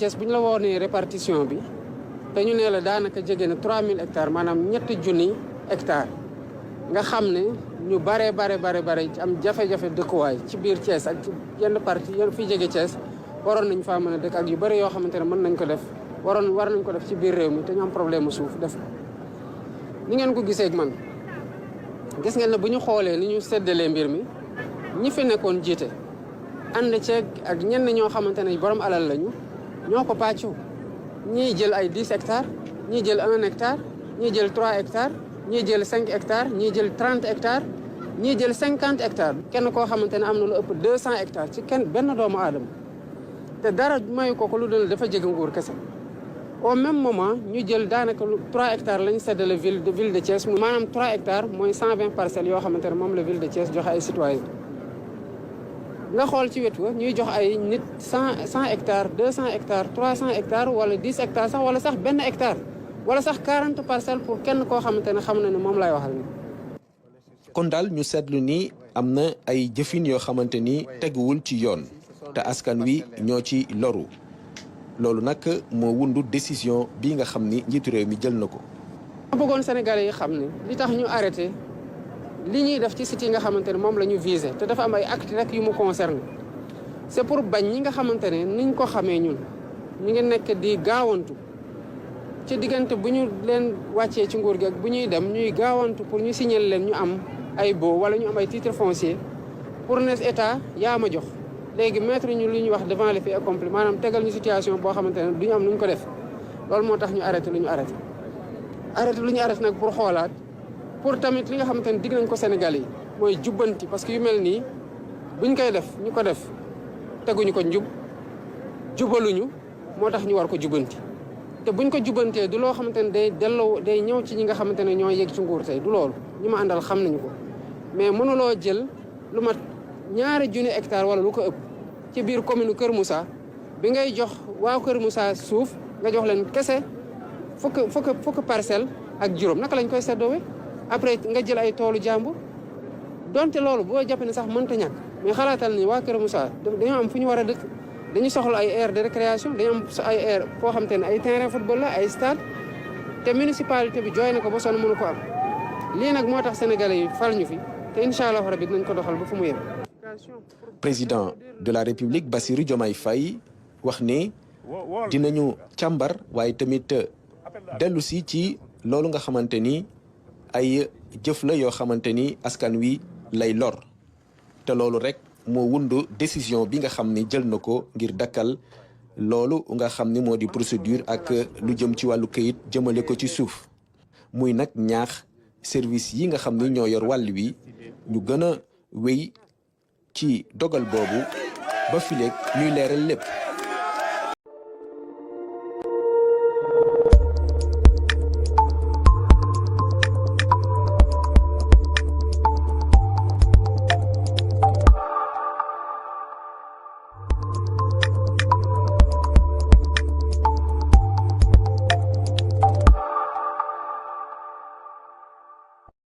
Thiès bu ñu la woonee répartition bi te ñu ne la daanaka jege na 3000 hectares maanaam ñetti junni hectares nga xam ne ñu bare am jafe-jafe dëkkuwaay ci biir Thiès ak ci yenn partie yenn fi jege Thiès waroon nañ faa mën a dëkk ak yu bëri yoo xamante ne mën nañ ko def war nañ ko def ci biir réew mi te ñu am problème mu suuf def ni ngeen ko gisee ak man gis ngeen ne bu ñu xoolee ni ñu séddalee mbir mi ñi fi nekkoon jiite ànd ceeg ak ñenn ñoo xamante ne borom alal lañu ñoo ko pàccoo ñii jël ay 10 hectares ñii jël 1 hectare ñii jël 3 hectares ñii jël 5 hectares ñii jël 30 hectares ñii jël 50 hectares kenn koo xamante ne am na lu ëpp 200 hectares ci benn doomu aadama te dara mayu ko lu dul dafa jege nguur kese. au même moment ñu jël daanaka 3 hectares lañ séddale ville de Thiès maanaam 3 hectares mooy 120 parcelles yoo xamante ne moom la ville de Thiès joxe ay citoyens nga xool ci wetu ñuy jox ay nit 100 hectares 200 hectares 300 hectares wala 10 hectares sax wala sax benn hectare wala sax 40 parcelles pour kenn koo xamante ne xam na ne moom lay waxal ni kon daal ñu seetlu ni am na ay jëfin yoo xamante ni teguwul ci yoon te askan wi ñoo ci loru loolu nag moo wundu décision bi nga xam ni njiitu réew mi jël na ko. ma bëggoon Sénégalais yi xam ne li tax ñu arrêté li ñuy def ci site yi nga xamante ne moom la ñu visé te dafa am ay actes rek yu mu concerné c'est pour bañ ñi nga xamante ne niñ ko xamee ñun ñu ngi nekk di gaawantu ci diggante bu ñu leen wàccee ci nguur gi ak bu ñuy dem ñuy gaawantu pour ñu signaler leen ñu am ay baux wala ñu am ay titres fonciers pour ne état yaa ma jox. léegi mettre ñu lu ñuy wax devant les faits accomplis maanaam tegal ñu situation boo xamante ne du ñu am nu ñu ko def loolu moo tax ñu arrêté lu ñu arrêté nag pour xoolaat pour tamit li nga xamante ne dig nañ ko Sénégal yi mooy jubbanti parce que yu mel nii buñ koy def ñu ko def teguñu ko njub jubaluñu moo tax ñu war ko jubbanti te buñ ko jubbantee du loo xamante ne day ñëw ci ñi nga xamante ne ñoo yegg ci nguur tey du loolu ñi ma àndal xam nañu ko mais mënuloo jël lu mat 2 junni hectares wala lu ko ëpp ci biir commune Kër Moussa bi ngay jox waa Kër Moussa suuf nga jox leen kese fukk parcelle ak juróom naka lañ koy seddoowee après nga jël ay toolu jàmbur donte loolu boo jàpp ne sax mënta ñàkk mais xalaatal ni waa Kër Moussa dañoo am fu ñu war a dëkk dañu soxla ay aire de récréation dañoo am ay aire foo xam te ne ay terrain football la ay stade te municipalité bi jooy na ko ba sonn mënu ko am lii nag moo tax sénégalais yi fal ñu fi te incha allah rabi dinañ ko doxal ba fu mu yem. Président de la République Bassirou Diomaye Faye wax ne dinañu càmbar waaye tamit dellu si ci loolu nga xamante ni ay jëf la yoo xamante ni askan wi lay lor te loolu rek moo wundu décision bi nga xam ni jël na ko ngir dakkal loolu nga xam ni moo di procédure ak lu jëm ci wàllu këyit jëmale ko ci suuf muy nag ñaax service yi nga xam ni ñoo yor wàll wi ñu gën a wéy ci dogal boobu ba fileeg ñuy leeral lépp